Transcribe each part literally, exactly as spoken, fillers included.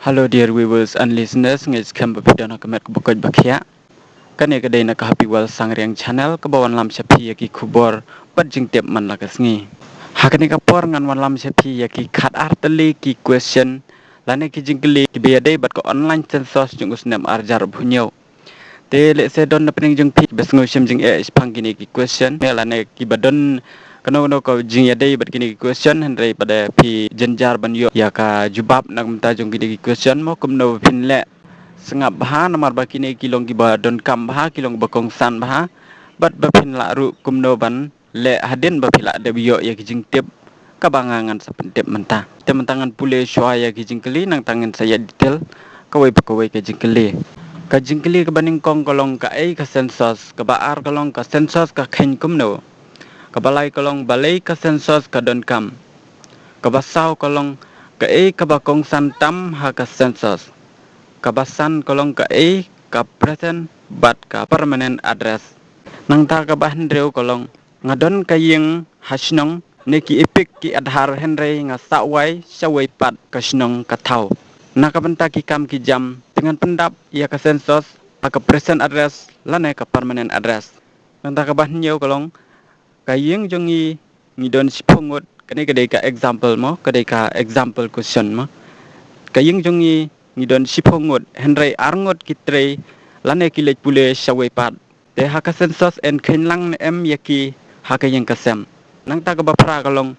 Hello dear viewers and listeners, nga ngeit skhem ba phi don ha ka met kaba koit ba khiah. Kane ka dei na ka Happy World Sangriang Channel kaba wanlam sha phi ïa ki khubor bad jingtip man la ka sngi. Ha kane ka por ngan wanlam sha phi ïa ki khat ar tylli ki question lane ki jingkylli kiba ïadei bad ka online census jong u snem ar hajar arphew hynñiew. Te lehse don na pdeng jong phi ba sngewshem jingeh shaphang kine ki question ne lane kiba don kano kano ka jingïadei bad kine ki question, hynrei pat phi jynjar ban ïoh ïa ka jubab na ka bynta jong kine ki question mo, kumno ba phin leh sngap bha namar ba kine ki long kiba donkam bha, ki long ba kongsan bha, bad ba phin lah ruh kumno ban leh hadien ba phi lah dep ïoh ïa ki jingtip kaba nga ngan sa pyntip mynta. Te mynta ngan pule shuwa ïa ki jingkylli, nangta ngin sa ïa detail kawei pa kawei ka jingkylli. Ka jingkylli kaba nyngkong ka long kaei ka census, kaba ar ka long ka census ka kheiñ kumno. Kaba lai ka long balei ka census ka donkam. Kaba saw ka long kaei kaba kongsan tam ha ka census. Kaba san ka long kaei ka present bad ka permanent address. Nangta kaba hynriew ka long nga don ka ïing ha shnong ne ki EPIC ki Aadhaar, hynrei nga sah wai sha wei pat ka shnong ka thaw. Na ka bynta ki kam ki jam te ngan pyndap ïa ka census ha ka present address lane ka permanent address. Nangta kaba hynñiew ka long ka ïing jong ngi ngi don shiphew ngut, kane ka dei ka example mo, ka dei ka example question mo. Ka ïing jong ngi ngi don shiphew ngut, hynrei ar ngut ki trei lane ki leit pule sha wei pat. Te ha ka census yn kheiñ lang ne em ïa ki ha ka ïing ka sem. Nangta kaba phra ka long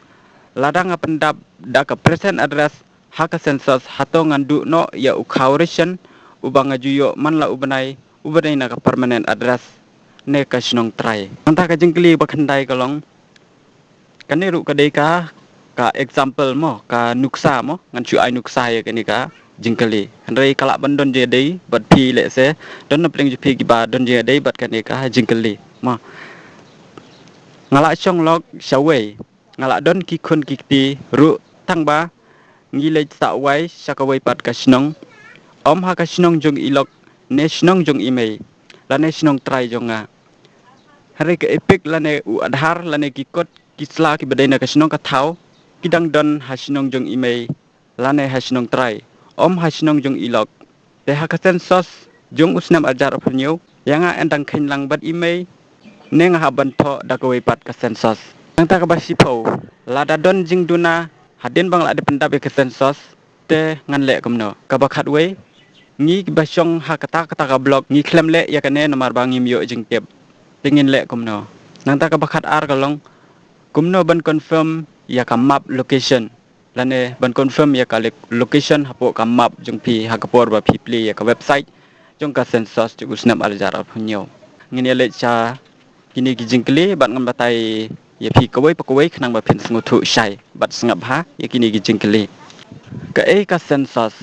lada nga pyndap da ka present address ha ka census, hato ngan duh noh ïa u khaw ration uba nga ju ïoh man la u bnai, uba dei na ka permanent address ne ka shnong trai. Nangta ka jingkylli ba khyndai ka long, kane ruh ka dei ka, ka example mo, ka nuksa mo, ngan shu ai nuksa ïa kane ka jingkylli. Hynrei ka lah ban don jingïadei bad phi, lehse don na pdeng jong phi kiba don jingïadei bad kane ka jingkylli mo. Nga lah shong lok sha wei, nga lah don ki khun ki kti ruh, tangba ngi leit sah wai sha kawei pat ka shnong, ym ha ka shnong jong i lok ne shnong jong i mei lane shnong trai jong nga. Hynrei ka EPIC lane u Aadhaar lane ki kot ki sla kiba dei na ka shnong ka thaw ki dang don ha shnong jong i mei lane ha shnong trai, ym ha shnong jong i lok. Te ha ka census jong u snem ar hajar arphew hynñiew ïa nga yn dang kheiñ lang bad i mei, ne nga hap ban thoh da kawei pat ka census. Nangta kaba shiphew, lada don jingduna hadien ba nga lah dep pyndap ïa ka census, te ngan leh kumno. Kaba khatwei, ngi kiba shong ha kata kata ka block ngi khlem leh ïa kane namar ba ngim ïoh jingtip. Te ngin leh kumno. Nangta kaba khatar ka long kumno ban confirm ïa ka map location lane ban confirm ïa ka le-, location hapoh ka map jong phi ha ka por ba phi plie ïa ka website jong ka census jong u snem ar hajar arphew hynñiew. Ngin ïa leit sha kine ki jingkylli bad ngan batai ïa phi kawei pa kawei khnang ba phin sngewthuh shai bad sngap bha ïa kine ki jingkylli. Kaei ka census?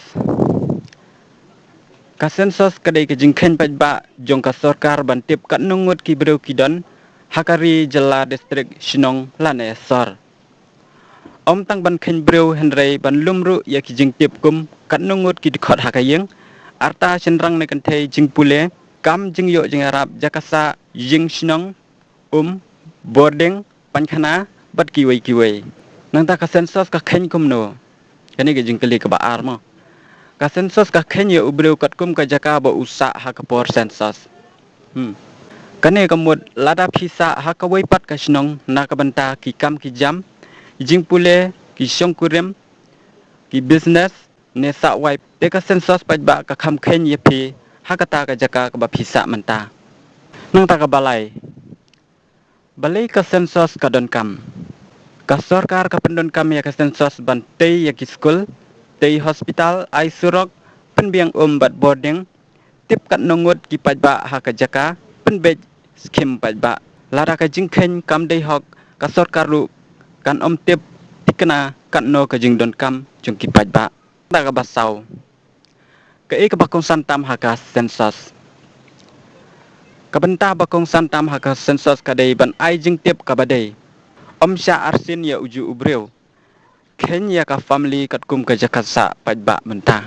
Ka census ka dei ka jingkheiñ paidbah jong ka sorkar ban tip katno ngut ki briew ki don ha ka ri, jylla, district, shnong lane sor. Ym tang ban kheiñ briew hynrei ban lum ruh ïa ki jingtip kum katno ngut ki dkhot ha ka ïing, arta, shynrang ne kynthei, jingpule, kam, jingïoh jingïarap, jaka sah, ïing shnong, um, boarding, painkhana bad kiwei kiwei. Nangta ka census ka kheiñ kumno? Kane ka jingkylli kaba ar mo. Ka census ka kheiñ ïa u briew katkum ka jaka ba u sah ha ka por census. Hmm. Kane ka mut lada phi sah ha kawei pat ka shnong na ka bynta ki kam ki jam, ki jingpule, ki shongkurim, ki business ne sah wai, te ka census paidbah ka kham kheiñ ïa phi ha kata ka jaka kaba phi sah mynta. Nangta kaba lai, balei ka census ka donkam? Ka sorkar ka pyndonkam ïa ka census ban tei ïa ki skul, tei hospital, ai surok, pynbiang um bad boarding, tip katno ngut ki paidbah ha ka jaka, pynbeit skhim paidbah. Lada ka jingkheiñ kam dei hok, ka sorkar ruh kan ym tip thikna katno ka jingdonkam jong ki paidbah. Nangta kaba saw, kaei kaba kongsan tam ha ka census? Ka bynta ba kongsan tam ha ka census ka dei ban ai jingtip kaba dei, ym shah arsien ïa ujuh u briew. Kheiñ ïa ka family katkum ka jaka sah paidbah mynta.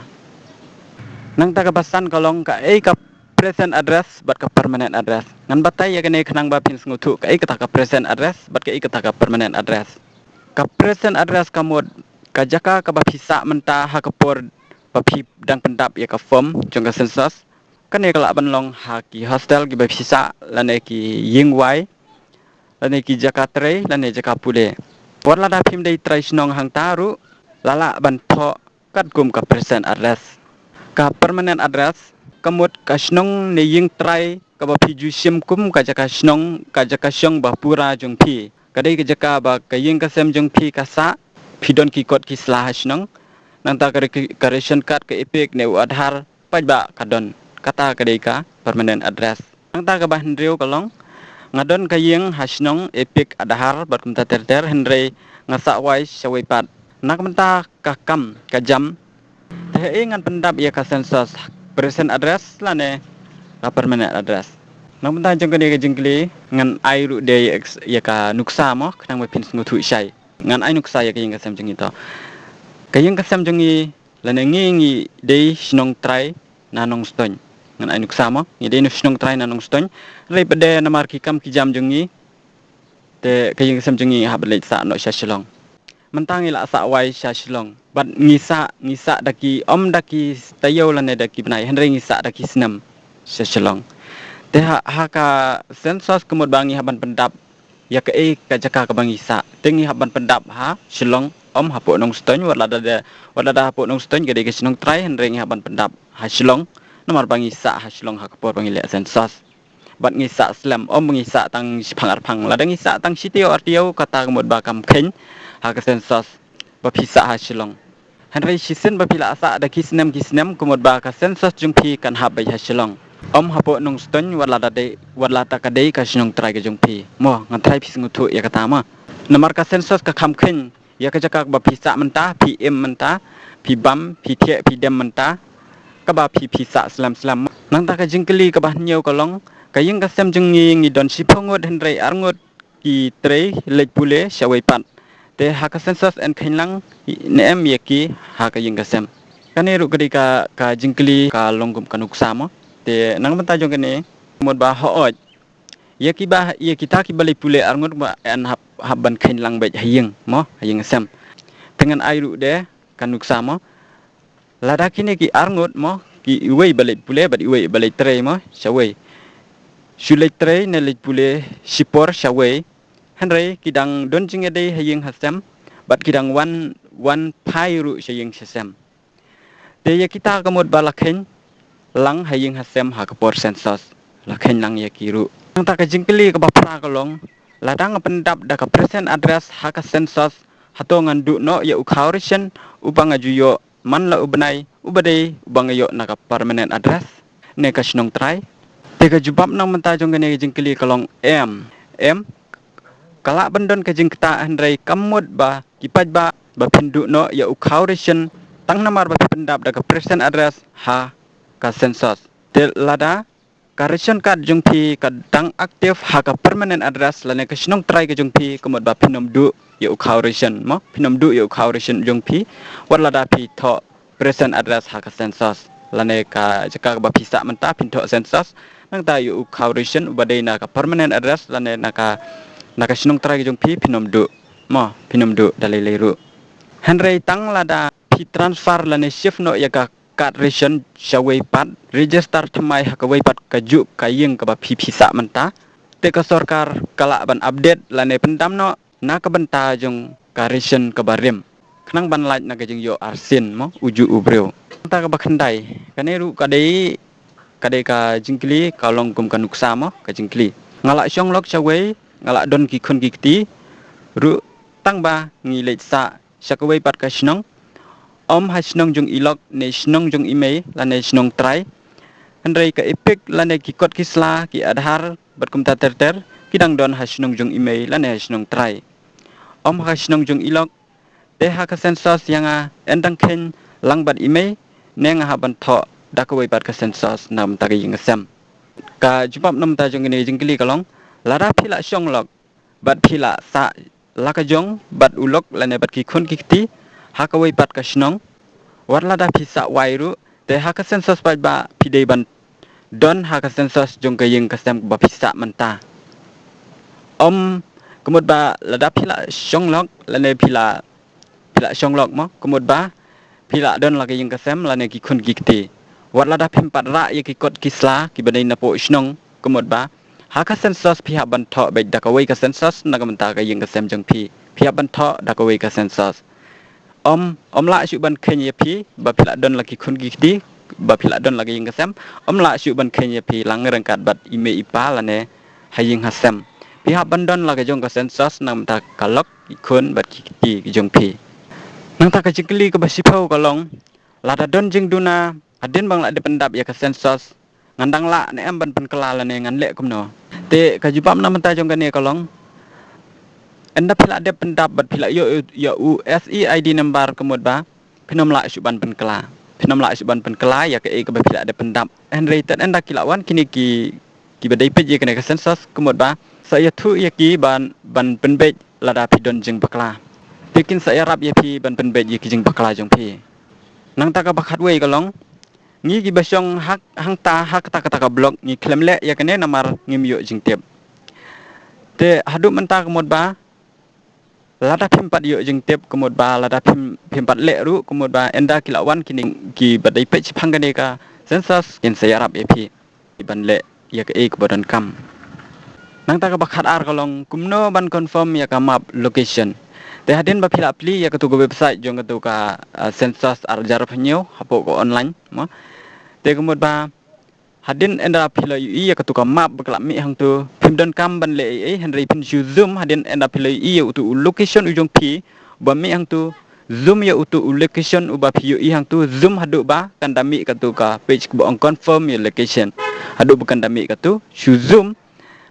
Nangta kaba san ka long kaei ka present address bad ka permanent address. Ngan batai ïa kane khnang ba phin sngewthuh kaei kata ka present address bad kaei kata ka permanent address. Ka present address ka mut ka jaka kaba phi sah mynta ha ka por ba phi dang pyndap ïa ka form jong ka census. Kane ka lah ban long ha ki hostel kiba phi sah, lane ki ïing wai, lane ki jaka trei, lane jaka pule. Wat lada phim dei trai shnong hangta ruh, la lah ban thoh katkum ka present address. Ka permanent address ka mut ka shnong ne ïing trai kaba phi ju shim kum ka jaka shnong, ka jaka shong ba pura jong phi. Ka dei ka jaka ba ka ïing ka sem jong phi ka sah, phi don ki kot ki sla ha shnong. Nangta ka re-, ka ration card, ka EPIC ne u Aadhaar, paidbah ka don. Kata ka dei ka permanent address. Nangta kaba hynriew ka long, nga don ka ïing ha shnong, EPIC, Aadhaar bad kumta ter ter, hynrei nga sah wai shawei pat. Na ka bynta ka kam ka jam, te haei ngan pyndap ïa ka census, present address lane ka permanent address? Na ka bynta jong kane ka jingkylli ngan ai ruh de ïa ka nuksa mo, khnang ba phin sngewthuh shai. Ngan ai nuksa ïa ka ïing ka sem jong ngi to. Ka ïing ka sem jong ngi, lane ngi, ngi dei shnong trai na Nongstoiñ. Ngan ai nuksa mo, ngi dei shnong trai na Nongstoiñ. Hynrei pat de namar ki kam ki jam jong ngi, te ka ïing ka sem jong ngi hap ban leit sah noh sha Shillong. Mynta ngi la sah wai sha Shillong. Bad ngi sah, ngi sah da ki, ym da ki taïew lane da ki bnai, hynrei ngi sah da ki snem sha Shillong. Te ha, ha ka census ka mut ba ngi hap ban pyndap ïa kaei ka jaka kaba ngi sah. Te ngi hap ban pyndap ha Shillong, ym hapoh Nongstoiñ, wat lada de, wat lada hapoh Nongstoiñ ka dei ka shnong trai, hynrei ngi hap ban pyndap ha Shillong. Namar ba ngi sah ha Shillong ha ka por ba ngi leh census. Bad ngi sah slem, ym ngi sah tang shiphang arphang. Lada ngi sah tang shi taïew ar taïew, kata ka mut ba kam kheiñ ha ka census ba phi sah ha Shillong. Hynrei shisien ba phi la sah da ki snem ki snem, ka mut ba ka census jong phi kan hap beit ha Shillong, ym hapoh Nongstoiñ, wat lada dei, wat lada ka dei ka shnong trai ka jong phi. Mo, ngan tharai phi sngewthuh ïa kata mo. Namar ka census ka kham kheiñ ïa ka jaka kaba phi sah mynta, phi im mynta, phi bam, phi thiah, phi dem mynta, kaba phi, phi sah slem slem. Nangta ka jingkylli kaba hynñiew ka long, ka ïing ka sem jong ngi, ngi don shiphew ngut, hynrei ar ngut ki trei leit pule shawei pat. Te ha ka census yn kheiñ lang ne em ïa ki ha ka ïing ka sem? Kane ruh ka dei ka, ka jingkylli ka long kum ka nuksa mo. Te na ka bynta jong kane, mut ba hooid, ïa kiba, ïa kita kiba leit pule ar ngut ba yn hap, hap ban kheiñ lang beit ha ïing mo, ha ïing sem. Te ngan ai ruh de ka nuksa mo. Lada kine ki ar ngut mo, ki iwei ba leit pule bad iwei ba leit trei mo, shawei. Shu leit trei ne leit pule shipor shawei. Hynrei ki dang don jingïadei ha ïing ha sem, bad ki dang wan, wan phai ruh sha ïing sha sem. Te ïa kita ka mut ba la kheiñ lang ha ïing ha sem ha ka por census. La kheiñ lang ïa ki ruh. Nangta ka jingkylli kaba phra ka long, lada nga pyndap da ka present address ha ka census, hato ngan duh noh ïa u khaw ration uba nga ju ïoh man la u bnai, uba dei uba nga ïoh na ka permanent address ne ka shnong trai? Te ka jubab na ka bynta jong kane ka jingkylli ka long em. Em, ka lah ban don ka jingktah, hynrei kam mut ba ki paidbah ba phin duh noh ïa u khaw ration tang namar ba phi pyndap da ka present address ha ka census. Te lada ka ration card jong phi ka dang active ha ka permanent address lane ka shnong trai ka jong phi, ka mut ba phin ym duh ïa u khaw ration mo, phin ym duh ïa u khaw ration jong phi, wat lada phi thoh present address ha ka census, lane ka jaka kaba phi sah mynta phin thoh census, nangta ïa u khaw ration uba dei na ka permanent address lane na ka, na ka shnong trai ka jong phi, phin ym duh mo, phin ym duh da lei lei ruh. Hynrei tang lada phi transfer lane shift noh ïa ka card ration shawei pat, register thymmai ha kawei pat kajuh ka ïing kaba phi, phi sah mynta, te ka sorkar ka lah ban update lane pyndam noh na ka bynta jong ka ration kaba rim, khnang ban lait na ka jingïoh arsien mo, ujuh u briew. Nangta kaba khyndai, kane ruh ka dei, ka dei ka jingkylli ka long kum ka nuksa mo, ka jingkylli. Nga lah shong lok shawei, nga lah don ki khun ki kti ruh, tang ba ngi leit sah sha kawei pat ka shnong, ym ha shnong jong i lok ne shnong jong i mei lane shnong trai. Hynrei ka EPIC lane ki kot ki sla, ki Aadhaar bad kumta ter ter, ki dang don ha shnong jong i mei lane ha shnong trai, ym ha shnong jong i lok. Te ha ka census ïa nga yn dang kheiñ lang bad i mei, ne nga hap ban thoh da kawei pat ka census na ka bynta ka ïing ka sem? Ka jubab na ka bynta jong kane ka jingkylli ka long, lada phi lah shong lok bad phi lah sah la ka jong bad u lok lane bad ki khun ki kti ha kawei pat ka shnong, wat lada phi sah wai ruh, te ha ka census paidbah phi dei ban don ha ka census jong ka ïing ka sem kaba phi sah mynta. Ym, ka mut ba lada phi lah shong lok lane phi lah, phi lah shong lok mo, ka mut ba phi lah don la ka ïing ka sem lane ki khun ki kti. Wat lada phim pat rah ïa ki kot ki sla kiba dei napoh shnong, ka mut ba ha ka census phi hap ban thoh beit da kawei ka census na ka bynta ka ïing ka sem jong phi. Phi hap ban thoh da kawei ka census. Ym, ym lah shuh ban kheiñ ïa phi ba phi lah don la ki khun ki kti, ba phi lah don la ka ïing ka sem. Ym lah shuh ban kheiñ ïa phi lang ryngkat bad i mei i pa lane ha ïing ha sem. Phi hap ban don la ka jong ka census na ka bynta ka lok, ki khun bad ki kti ki jong phi. Nangta ka jingkylli kaba shiphew ka long, lada don jingduna hadien ba nga la dep pyndap ïa ka census, ngan dang lah ne em ban pynkylla lane ngan leh kumno? Te ka jubab na ka bynta jong kane ka long, ynda phi la dep pyndap bad phi la ïoh ïa u S E I D number, ka mut ba phin ym lah shuh ban pynkylla. Phin ym lah shuh ban pynkylla ïa kaei kaba phi la dep pyndap. Hynrei tad ynda ki la wan kine ki, kiba dei peit ïa kane ka census, ka mut ba sa ïathuh ïa ki ban, ban pynbeit lada phi don jingbakla. Te kin sa ïarap ïa phi ban pynbeit ïa ki jingbakla jong phi. Nangta kaba khatwei ka long, ngi kiba shong ha, hangta ha kata kata ka block ngi khlem leh ïa kane namar ngim ïoh jingtip. Te haduh mynta, ka mut ba lada phim pat ïoh jingtip, ka mut ba lada phim, phim pat leh ruh, ka mut ba ynda ki la wan kine kiba dei peit shaphang kane ka census, kin sa ïarap ïa phi ban leh ïa kaei kaba donkam. Nangta kaba khatar ka long, kumno ban confirm ïa ka map location. Te hadien ba phi la plie ïa katu ka website jong katu ka, ah, census ar hajar arphew hynñiew hapoh ka online, mo. Te ka mut ba hadien ynda phi la ïohi ïa katu ka map ba ka la mih hangtu, phim donkam ban leh ei ei, hynrei phin shu zoom. Hadien ynda phi la ïohi ïa utu u location u jong phi ba mih hangtu, zoom ïa utu u location uba phi ïohi hangtu, zoom haduh ba kan da mih katu ka page kaba ong confirm your location. Haduh ba kan da mih katu, shu zoom,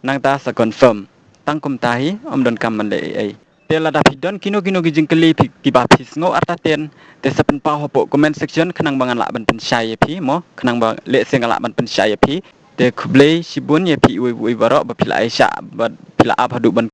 nangta sa confirm. Tang kumta hi, ym donkam ban leh ei ei. Te lada phi don kino kino ki jingkylli phi, kiba phi sngew artatien, te sa pynpaw hapoh comment section, khnang ba ngan lah ban pynshai ïa phi, mo, khnang ba lehse ngan lah ban pynshai ïa phi. Te khublei shibun ïa phi uwei uwei baroh ba phi la ai shah bad phi la ap haduh ban